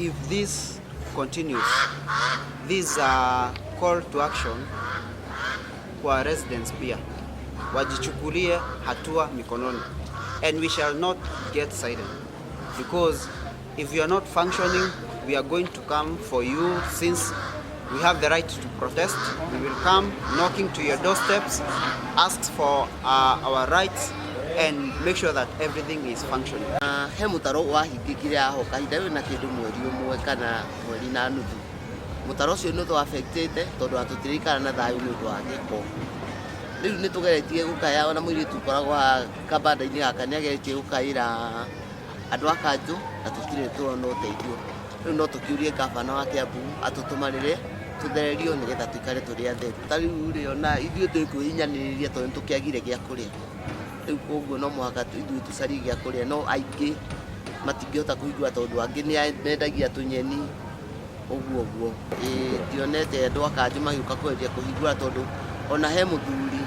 If this continues, this call to action kwa residents pia wajichukulie hatua mikononi, and we shall not get silent because if you are not functioning, we are going to come for you. Since we have the right to protest, we will come knocking to your doorsteps, ask for our rights and make sure that everything is functioning. He mũtaro wahingĩkire haho kahinda wĩ na kĩndũ mweri ũmwe kana mweri na nuthu. Mũtaro ũcio nĩ ũtũ-affect-ĩte tondũ ona tũtiraikara na thayũ nĩ ũndũ wa gĩko. Rĩu nĩ tũgeretie gũkaya ona mũirĩtu ũkoragwo haha kabanda-inĩ gaka nĩ ageretie gũkaĩra andũ a kanjũ na tũtirĩ tũrona ũteithio. Rĩu no tũkĩũrie gavana wa Kiambu atũtũmanĩre tũthererio nĩgetha tũikare tũrĩ atheru. Ta rĩu rĩ ona ithuĩ twĩ kwĩhinyanĩrĩria tondũ nĩ tũkĩagire gĩa kũrĩa. Rĩu koguo no mũhaka ithuĩ tũcarie gĩa kũrĩa no aingĩ matingĩhota kũhingũra tondũ angĩ nĩ mendagia tũnyeni ũguo ũguo. Ĩĩ ndionete andũ a kanjũ magĩũka kũgeria kũhingũra tondũ ona he mũthuri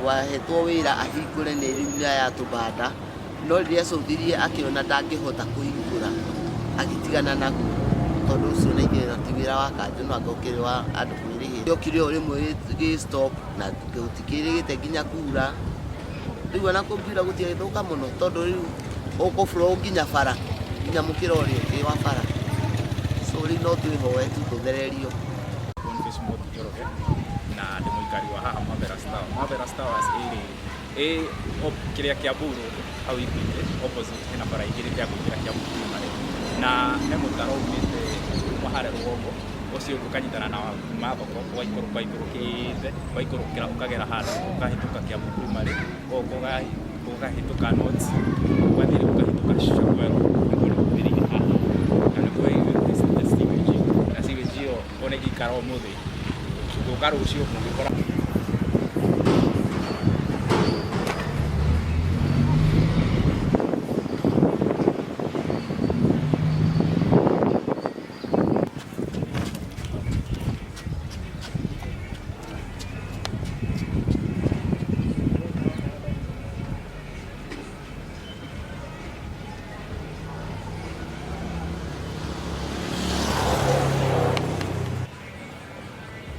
wahetwo wĩra ahingũre nĩ rĩu aya tũbanda no rĩrĩa acũthirie akĩona ndangĩhota kũhingũra agĩtigana naguo tondũ ũcio na ithuĩ ti wĩra wa kanjũ no anga ũkĩrĩ wa andũ kwĩrĩhĩra. Okire o rĩmwe gĩ stop na gũtikĩrĩgĩte nginya kura. Rĩu ona kũngiura gũtiagĩthũka mũno tondũ rĩu ũkũ flow nginya bara nginya mũkĩra ũrĩa ũngĩ wa bara. So rĩu no twĩhoe tu tũthererio. Boniface Mwothi Njoroge na ndĩ mũikari wa haha Marvelous Tower. Marvelous Towers ĩrĩ ĩ kĩrĩa Kiambu Road hau Equity opposite hena bara igĩrĩ cia kũingĩra Kiambu Primary na he mũtaro umĩte kuma harĩa rũgongo ũcio ũngĩ ũkanyitana na kuma thoko ũgaikũrũka ũikũrũkĩte ũgaikũrũkĩra ũkagera handũ ũkahĩtũka Kiambu Primary ũgoka ũkahĩtũka North ũgathiĩ rĩu ũkahĩtũka Chakwero nĩguo rĩu haha na nĩguo sewage na sewage ĩyo ona ĩngĩikara ũmũthĩ gũka rũciũ mũngĩkora.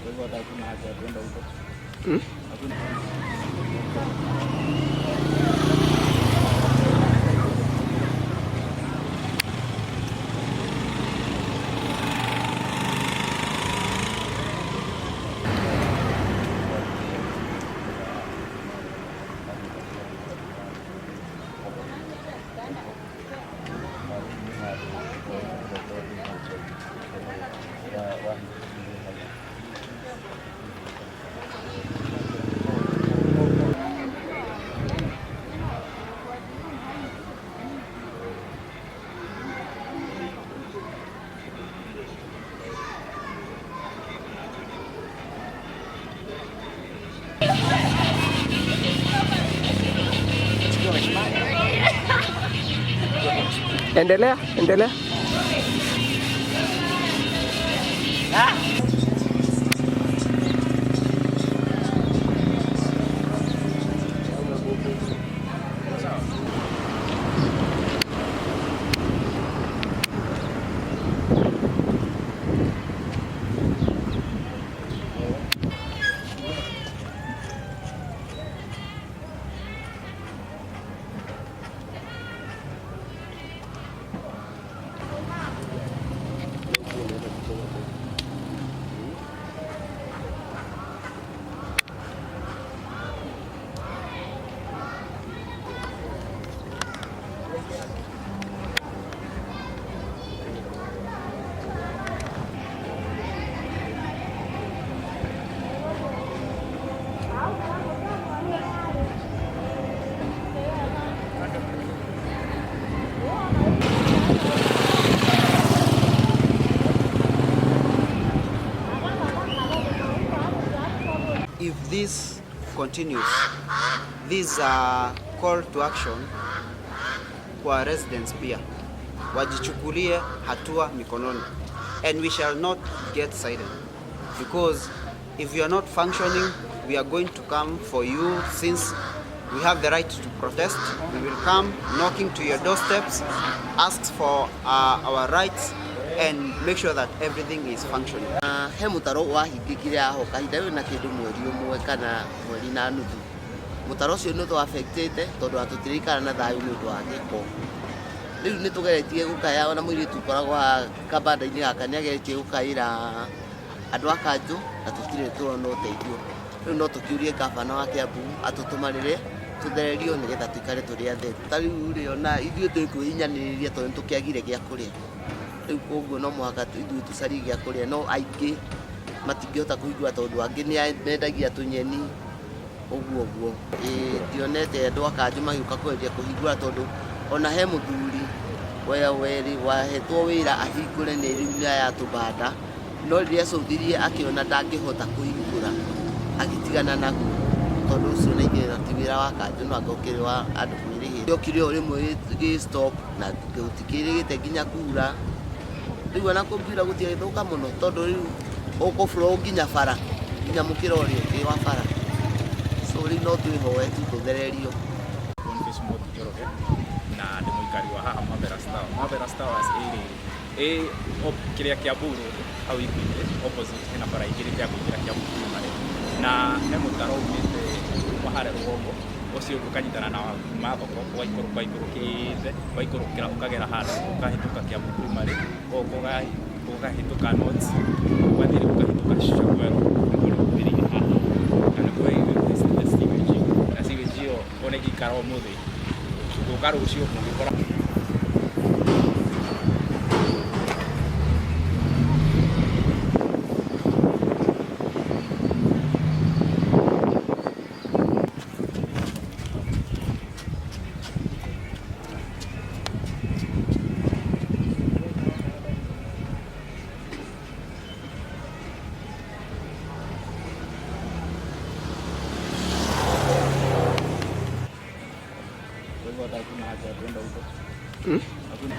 Kwa hivyo hata hakuna haja ya kwenda huko. Hakuna. Endelea, endelea. If this continues, this call to action kwa residents pia wajichukulie hatua mikononi, and we shall not get silent because if you are not functioning, we are going to come for you. Since We have the right to protest. We will come knocking to your doorsteps, ask for our rights and make sure that everything is functioning. Na he mũtaro wahingĩkire haho kahinda wĩ na kĩndũ mweri ũmwe kana mweri na nuthu. Mũtaro ũcio nĩ ũtũ-affectĩte tondũ ona tũtiraikara na thayũ nĩ ũndũ wa gĩko. Rĩu nĩ tũgeretie gũkaya ona mũirĩtu ũkoragwo haha kabanda-inĩ gaka nĩ ageretie gũkaĩra andũ a kanjũ na tũtirĩ tũrona ũteithio. Rĩu no tũkĩũrie gavana wa Kiambu atũtũmanĩre tũthererio nĩgetha tũikare tũrĩ atheru. Ta rĩu rĩ ona ithuĩ twĩ kwĩhinyanĩrĩria tondũ nĩ tũkĩagire gĩa kũrĩa. Rĩu koguo no mũhaka ithuĩ tũcarie gĩa kũrĩa no aingĩ matingĩhota kũhingũra tondũ angĩ nĩ mendagia tũnyeni ũguo ũguo. Ĩĩ ndionete andũ a kanjũ magĩũka kũgeria kũhingũra tondũ ona he mũthuri wahetwo wĩra ahingũre nĩ rĩu nĩ aya tũbanda no rĩrĩa acũthirie akĩona ndangĩhota kũhingũra agĩtigana naguo tondũ ũcio na ithuĩ ti wĩra wa kanjũ no anga ũkĩrĩ wa andũ kwĩrĩhĩra. Okire o rĩmwe gĩ stop na gũtikĩrĩgĩte nginya kura. Rĩu ona kũngiura gũtigagĩthũka mũno tondũ rĩu ũkũ flow nginya bara nginya mũkĩra ũrĩa ũngĩ wa bara. So rĩu no twĩhoe tu tũthererio. Boniface Mwothi Njoroge na ndĩ mũikari wa haha Marvelous Tower. Marvelous Towers ĩrĩ ĩ kĩrĩa Kiambu Road hau Equity opposite hena bara igĩrĩ cia kũingĩra Kiambu Primary na he mũtaro umĩte kuma harĩa rũgongo ũcio ũngĩ ũkanyitana na kuma thoko ũgaikũrũka ũikũrũkĩte ũgaikũrũkĩra ũkagera handũ ũkahĩtũka Kiambu Primary ũgoka ũkahĩtũka North ũgathiĩ ũkahĩtũka Chaguero nĩguo rĩu ũkuhĩrĩirie haha na nĩkuo sewage na sewage ĩyo ona ĩngĩikara ũmũthĩ gũka rũciũ mũngĩkora. Kwa hivyo hata hakuna haja ya kwenda huko. Hakuna.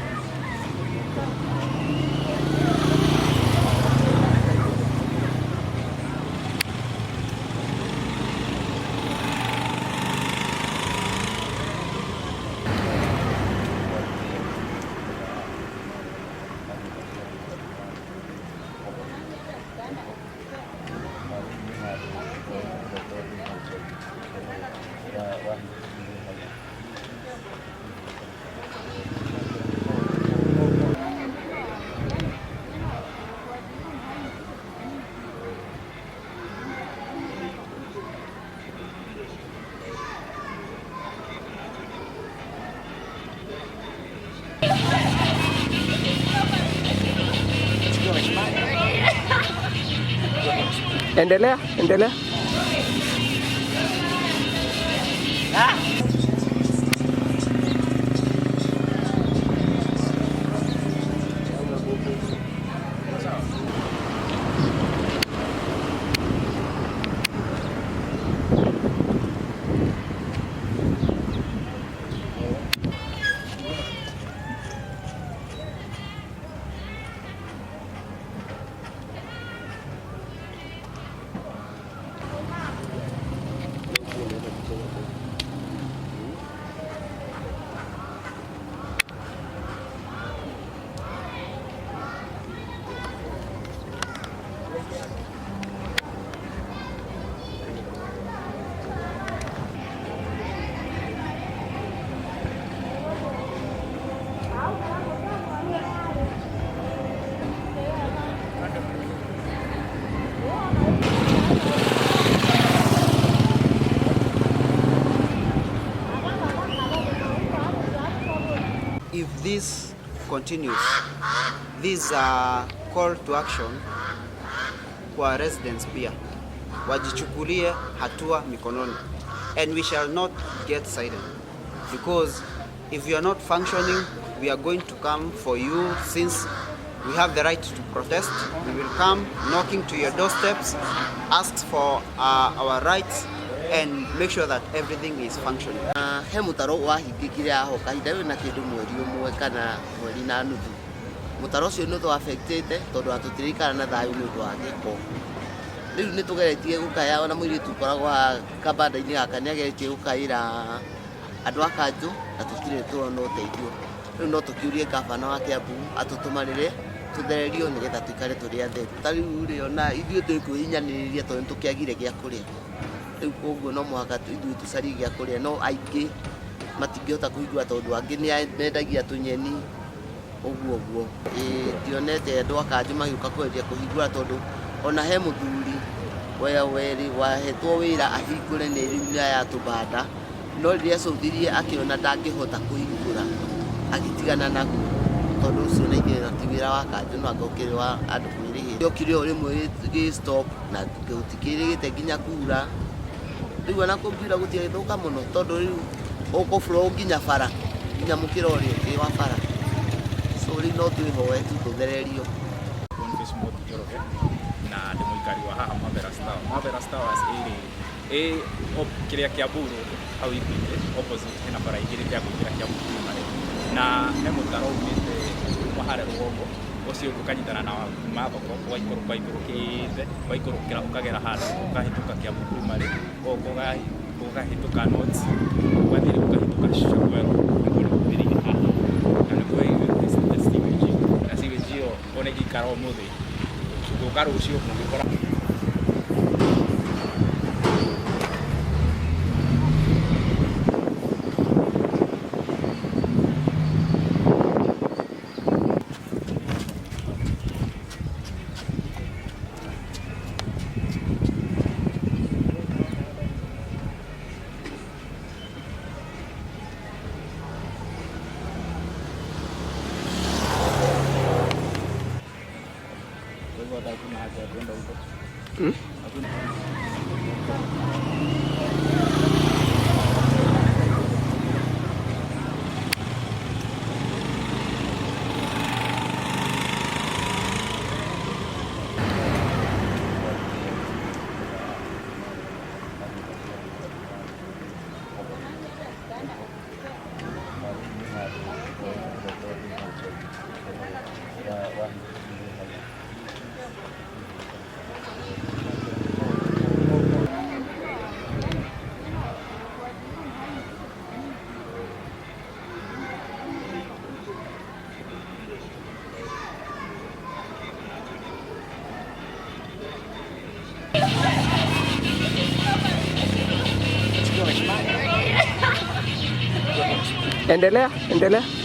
Endelea, endelea. If this continues, this call to action kwa residents pia wajichukulie hatua mikononi and we shall not get silent because if you are not functioning, we are going to come for you. Since we have the right to protest, we will come knocking to your doorsteps, ask for our rights and make sure that everything is functioning. Na he mũtaro wahingĩkire haho kahinda wĩ na kĩndũ mweri ũmwe kana mweri na nuthu. Mũtaro ũcio nĩ ũtũ-affectĩte tondũ ona tũtiraikara na thayũ nĩ ũndũ wa gĩko. Rĩu nĩ tũgeretie gũkaya ona mũirĩtu ũkoragwo kabanda-inĩ gaka nĩ ageretie gũkaĩra andũ a kanjũ na tũtirĩ tũrona ũteithio. Rĩu no tũkĩũrie gavana wa Kiambu atũtũmanĩre tũthererio nĩgetha tũikare tũrĩ atheru. Ta rĩu rĩ ona ithuĩ twĩkwĩhinyanĩrĩria tondũ nĩ tũkĩagire gĩa kũrĩa. Rĩu koguo no mũhaka ithuĩ tũcarie gĩa kũrĩa no aingĩ matingĩhota kũhingũra tondũ angĩ nĩ mendagia tũnyeni ũguo ũguo. Ĩĩ ndionete andũ a kanjũ magĩũka kũgeria kũhingũra tondũ ona he mũthuri wahetwo wĩra ahingũre nĩ rĩu aya tũbanda no rĩrĩa acũthirie akĩona ndangĩhota kũhingũra agĩtigana naguo tondũ ũcio na ithuĩ ti wĩra wa kanjũ no anga ũkĩrĩ wa andũ kwĩrĩhĩra. Okire o rĩmwe gĩ stop na gũtikĩrĩgĩte nginya kura. Rĩu ona kũngiura gũtiagĩthũka mũno tondũ rĩu ũkũ flow nginya bara nginya mũkĩra ũrĩa ũngĩ wa bara. So rĩu no twĩhoe tu tũthererio. Boniface Moti Njoroge na ndĩ mũikari wa haha Marvelous Tower. Marvelous Towers ĩrĩ ĩ kĩrĩa Kiambu Road hau Equity opposite hena bara igĩrĩ cia kũingĩra Kiambu Primary na he mũtaro umĩte kuma harĩa rũgongo ũcio ũngĩ ũkanyitana na kuma thoko ũgaikũrũka ũikũrũkĩte ũgaikũrũkĩra ũkagera handũ ũkahĩtũka Kiambu Primary ũgoka ũkahĩtũka North ũgathiĩ ũkahĩtũka Chakwero nĩguo nĩkuhĩrĩirie haha na nĩkuo sewage na sewage ĩyo ona ĩngĩikara ũmũthĩ gũka rũciũ mũngĩkora. Kwa hivyo hata hakuna haja ya kwenda huko. Hakuna. Endelea, endelea.